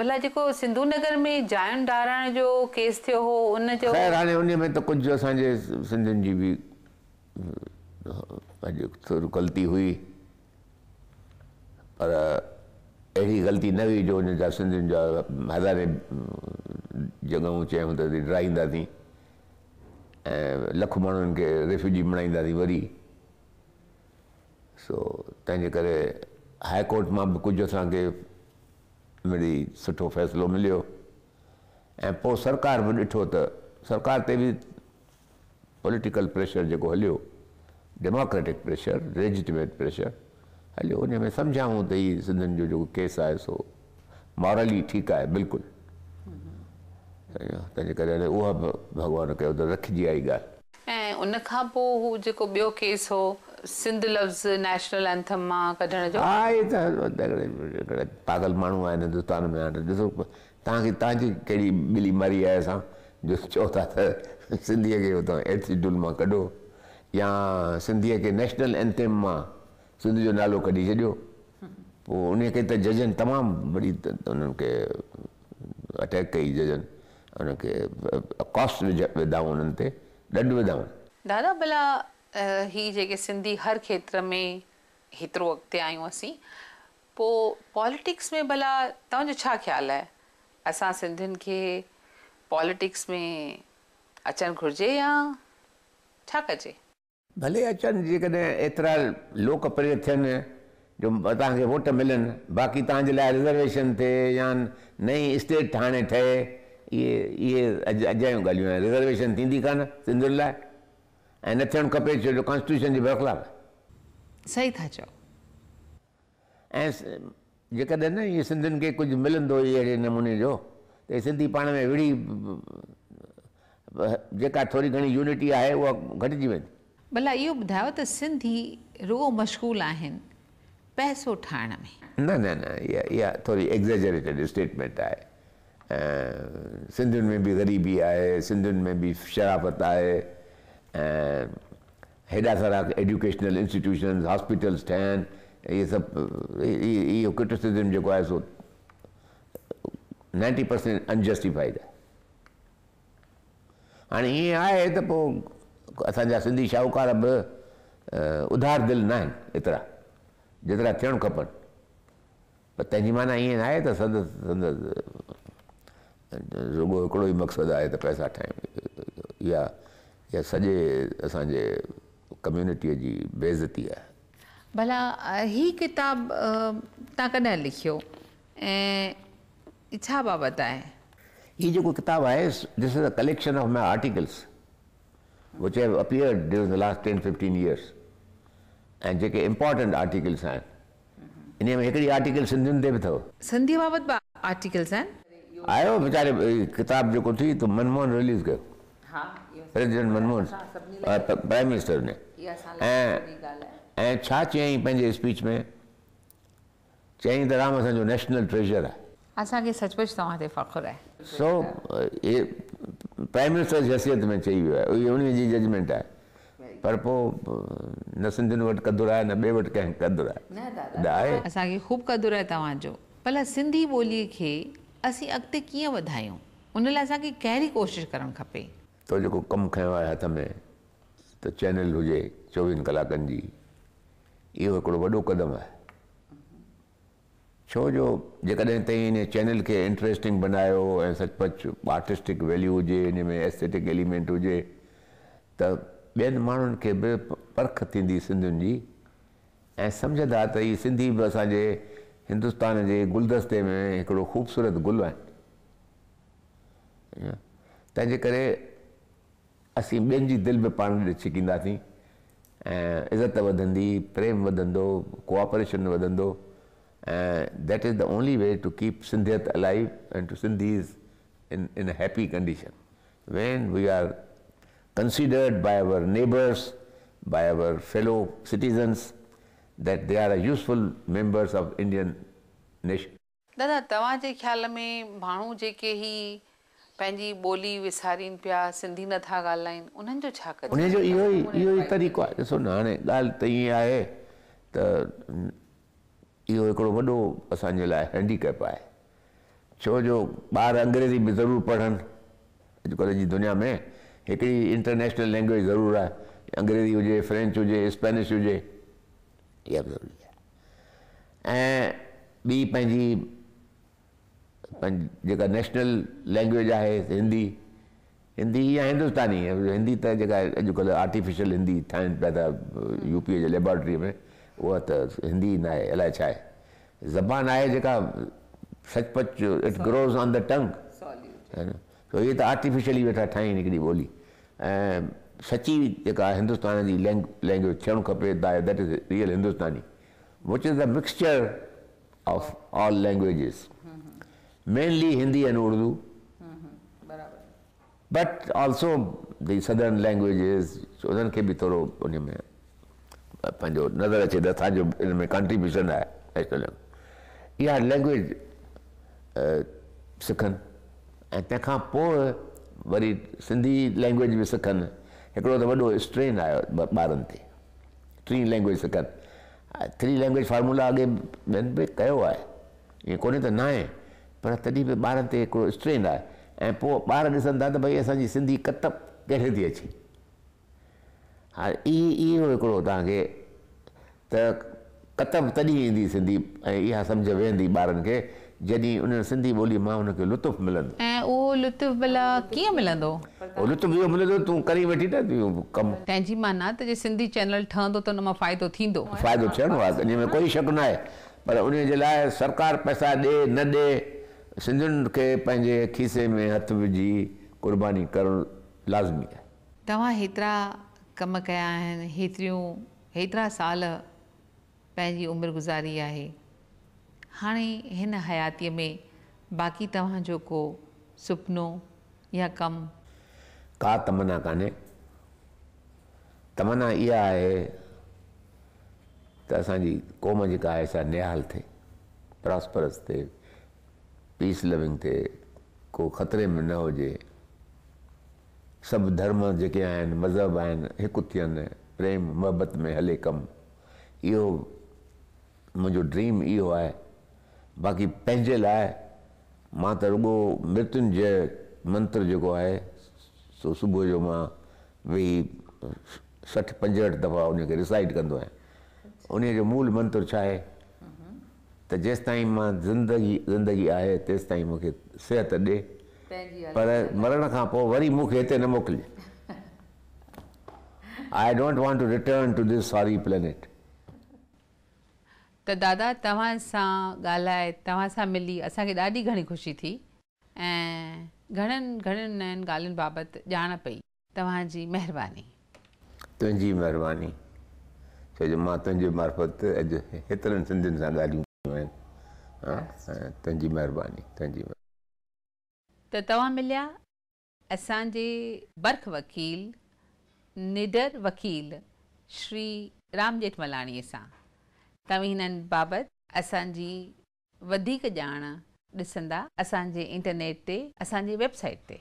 ڀلا جيڪو سنڌو نگر ۾ جاين ڊاهرائڻ جو ڪيس ٿيو هو ان جو. خير هاڻي انهي ۾ ته ڪجهه اسان جي سنڌين جي به پنهنجي ٿوري غلطي هئي پر اهڙي غلطي نه هئي جو ان جا سنڌين جا هزارين جڳهون چيائون ته ڊاهينداسين ۽ لک ماڻهن کي ريفيوجي بڻائينداسين وري سو تنهن جي ڪري هاء ڪورٽ مان به ڪجهه اسان کي مڙئي سٺو فيصلو مليو ۽ پوء سرڪار به ڏٺو ته سرڪار تي به پوليٽيڪل پريشر جيڪو هليو، ڊيموڪريٽڪ پريشر، ليجٽميٽ پريشر هليو ان ۾ سمجهيائون ته هي سنڌين جو جيڪو ڪيس آهي سو مارلي ٺيڪ آهي بلڪل تنهن جي ڪري هاڻي اها به ڀڳوان ڪيو ته رکجي آئي ڳالهه. ۽ ان کان پوء هو جيڪو ٻيو ڪيس هو سنڌ لفظ نيشنل اينٿم مان ڪڍڻ جو. ها اهي ته هڪڙا پاڳل ماڻهو آهن هندستان ۾ هاڻي ڏسو توهان کي توهان جي ڪهڙي ٻلي ماري آهي اسان جو چئو ٿا ته سنڌيء کي اتان ايٽ شيڊول مان ڪڍو يا سنڌيء کي نيشنل اينٿم مان سنڌ جو نالو ڪڍي ڇڏيو پوء انهيء کي ته ججن تمام وڏي انهن کي اٽيڪ ڪئي ججن انهن کي ڪاسٽ وڌائون انهن تي ڏنڊ وڌائون. دادا ڀلا هي جيڪي سنڌي هر کيتر ۾ هيترو اڳتي آهيون اسين پو پاليٽڪس ۾ ڀلا توهان جو ڇا خيال آهي اسان سنڌين کي پاليٽڪس ۾ اچڻ گهرجي يا ڇا ڪجي؟ ڀلي اچن جيڪڏهن ايترا لوڪ پريه ٿين جو توهان کي ووٽ ملن باقي توهان جي لاء رزرويشن ٿئي يا نئين اسٽيٽ هاڻي ٺهي اهي اهي اجايون ڳالهيون آهن رزرويشن ٿيندي ڪانه سنڌين لاء ۽ نه ٿيڻ کپي ڇو جو ڪانسٽيٽيوشن جي برخلاف آهي. صحيح ٿا چئو. ۽ جيڪڏهن نه ائين سنڌين کي ڪجهه ملندو ئي اهڙي نموني جو ته اهي سنڌي پاڻ ۾ وڙهي جيڪا ٿوري گهڻي يونٽي آهي اها گهٽجي ويندي. ڀلا اهو ٻڌايو ته سنڌي رڳو مشغول آهن پئسو ٺاهڻ ۾. نه نه نه اها ٿوري ايگزيجريٽيڊ اسٽيٽمينٽ آهي. سنڌين ۾ به غريبي آهي، سنڌين ۾ به شرافت آهي ۽ هيڏا سارا ايڊيوڪيشنل انسٽيٽيوشنز، هاسپيٽلز ٺهيا آهن، اهي سڀ اهو ڪرٽيسزم جيڪو آهي سو نائنٽي پرسينٽ انجسٽيفائيڊ آهي. هاڻي ائين آهي ته پوء اسان جا سنڌي شاهوڪار به اڌار دل ناهن ايترا جيترا ٿيڻ کپن. پر تنهن جي معنيٰ ائين ناهي ته سندس سندس رڳو هڪڙو ئي مقصد آهي ته پئسا ٺاهيون. اها اها سڄي اسان جي ڪميونٽيء جي بي عزتي آهي. ڀلا هي ڪتاب توهان ڪڏهن لکيو ۽ ڇا بابت آهي؟ هي جيڪو ڪتاب آهي this is a collection of my articles which have appeared during the last ten fifteen years ۽ جيڪي امپارٽنٽ آرٽيڪلس آهن انهيء ۾ هڪڙي آرٽيڪل سنڌين تي به اٿو. سنڌيء بابت به آرٽيڪلز آهن. آيو ويچاري ڪتاب جيڪو ٿي ته منموهن رليز ڪيو. پريزيڊنٽ منموهن پرائم منسٽر ني ۽ ڇا چيائين پنهنجي اسپيچ ۾ چيائين ته رام اسان جو نيشنل ٽريجر آهي. اسان کي سچ پچ توهان تي فخر آهي. سو هي پرائم منسٽر جي حيثيت ۾ چئي ويو آهي اهي انهي جي ججمينٽ آهي پر پوء نه سنڌين وٽ قدر آهي نه ٻئي وٽ ڪنهن قدر آهي. نه آهي. اسان کي خوب قدر آهي توهان جو. ڀلا سنڌي ٻولي کي اسين اڳتي ڪيئن وڌايون ان لاء اسان کي ڪهڙي ڪوشش ڪرڻ کپي؟ تو جيڪو ڪم کنيو آهي هٿ ۾ ته چينل هجي چوويهن ڪلاڪن جي اهو هڪڙو وڏو قدم آهي. ڇو جو جيڪڏهن توهين انهي چينل کي انٽريسٽنگ بنايو ۽ سچ پچ آرٽسٽڪ ويليو هجي انهي ۾ ايسٿيٽڪ ايليمينٽ هجي ته ٻين ماڻهن کي به پرک ٿيندي سنڌين جي ۽ سمجهندا ته هي سنڌي به اسان جي هندستان جي گلدستي ۾ هڪڙو خوبصورت گل آهن تنهن جي ڪري اسين ٻين جي دل به پاڻ ڏي ڇڪينداسين ۽ عزت وڌندي، پريم وڌندو، ڪوآپريشن وڌندو ۽ that is the only way to keep Sindhiyat alive and to Sindhis in in a happy condition when we are considered by our neighbours by our fellow citizens that they are a useful members of Indian nation. دادا توهان جي خيال ۾ ماڻهو جيڪي هي پنهنجي ٻولي وسارين پيا سنڌي نه ٿا ڳالهائين انهن جو ڇا ڪجي؟ انهي جو اهو ئي اهو ئي طريقو آهي ڏسو نه هاڻي ڳالهه ته ائين آهي ته اهو هڪڙو وڏو اسان جي لاء هينڊيڪيپ آهي. ڇو جو ٻار انگريزي به ضرور پڙهن. اڄڪلهه جي دنيا ۾ هڪڙي انٽرنيشنل لينگويج ضرور آهي. انگريزي هجي، فرينچ هجي، اسپينش هجي، اها به ضروري آهي. ۽ ٻي پنهنجي جيڪا نيشنل لينگويج آهي هندي، هندي يا هندستاني، هندي ته جيڪا اڄڪلهه آرٽيفيشل هندي ٺاهين پيا ٿا يو پي جي ليبارٽري ۾ اها ته هندي نه آهي الائي ڇا آهي. زبان آهي جيڪا سچ پچ it grows on the tongue سو هي ته آرٽيفيشلي ويٺا ٺاهين هڪڙي ٻولي ۽ سچي جيڪا هندستان جي لينگويج ٿيڻ کپي that is real Hindustani which is the mixture of all languages mainly Hindi and Urdu but also the southern languages انهن کي به ٿورو ان ۾ پنهنجو نظر اچي ته اسان جو ان ۾ ڪنٽريبيوشن آهي نيشنل اها لينگويج سکن ۽ تنهن کان پوء وري سنڌي لينگويج به سکن هڪڙو ته وڏو اسٽرين آهي ٻارن تي ٽين لينگويج سکن ٿري لينگويج فارمولا اڳي ٻين به ڪيو آهي ائين ڪونهي ته ناهي پر تڏهن به ٻارن تي هڪڙو اسٽرين آهي ۽ پوء ٻار ڏسن ٿا ته ڀئي اسان جي سنڌي ڪتب ڪهڙي ٿي اچي. هاڻي اهو هڪڙو توهان کي ته ڪتب تڏهن ايندي سنڌي ۽ اها سمجهه ويهندي ٻارن کي جڏهن ان سنڌي ٻولي مان ان کي لطف ملندو. ۽ اهو لطف ڀلا ڪيئن ملندو؟ اهو لطف اهو ملندو تون ڪرين ويٺي نه اهو ڪم. تنهن جي معنيٰ ته جي سنڌي چينل ٺهندو ته ان مان فائدو ٿيندو. فائدو ٿيڻو آهي انهي ۾ ڪوئي شڪ ناهي پر انهي جي لاء سرڪار پئسا ڏي نه ڏي سنڌين کي پنهنجي کيسي ۾ هٿ وجهي قرباني ڪرڻ لازمي آهي. توهان هيترا ڪم ڪيا آهن، هيتريون هيترا سال پنهنجي عمر گذاري آهي، هاڻي هن حياتيء ۾ باقي توهان جو ڪو سپنو يا ڪم؟ ڪا تمنا ڪانهي. تمنا اها آهي ته اسان جي قوم جيڪا آهي سا نهال ٿئي، پراسپرس ٿئي، پيس لونگ ٿئي، ڪو خطري ۾ نه هجي، سڀ ڌرم جيڪي آهن، مذهب آهن، هڪ ٿين، پريم محبت ۾ هلي ڪم. اهو منهنجو ڊريم اهو آهي. باقي پنهنجي لاء مان ته رڳو مرتيونجي منتر جيڪو آهي سو صبح جو مان ويهي 60 65 دفعا ان کي ريسائيٽ ڪندو آهيان. انهيء جو مول منتر ڇا آهي ته جيستائين مان زندگي زندگي آهي تيستائين مون کي صحت ڏي پر مرڻ کان پوء وري مون کي هتي نه موڪلجي. I don't want to return to this sorry planet. ته دادا توهان سان ڳالهائي توهان سان ملي اسان کي ڏاڍي گهڻي خوشي ٿي ۽ گهڻن گهڻين نين ڳالهين بابت ڄاڻ پئي. توهان جي مهرباني. تنهنجي مهرباني ڇو جو مان تنهنجي معرفت اڄ هيترن سنڌين سان ڳالهيون ڪيون آهن تنهنجي مهرباني تنهنجي. ته توهان مليا اسان جي برک وڪيل نڊر وڪيل شري رام ڄيٺملاڻيء سان. توهين هنن بابت اسان جي وڌيڪ ڄاڻ ڏسندا اسان جي انٽرنيٽ تي اسان جي ويب سائيٽ تي.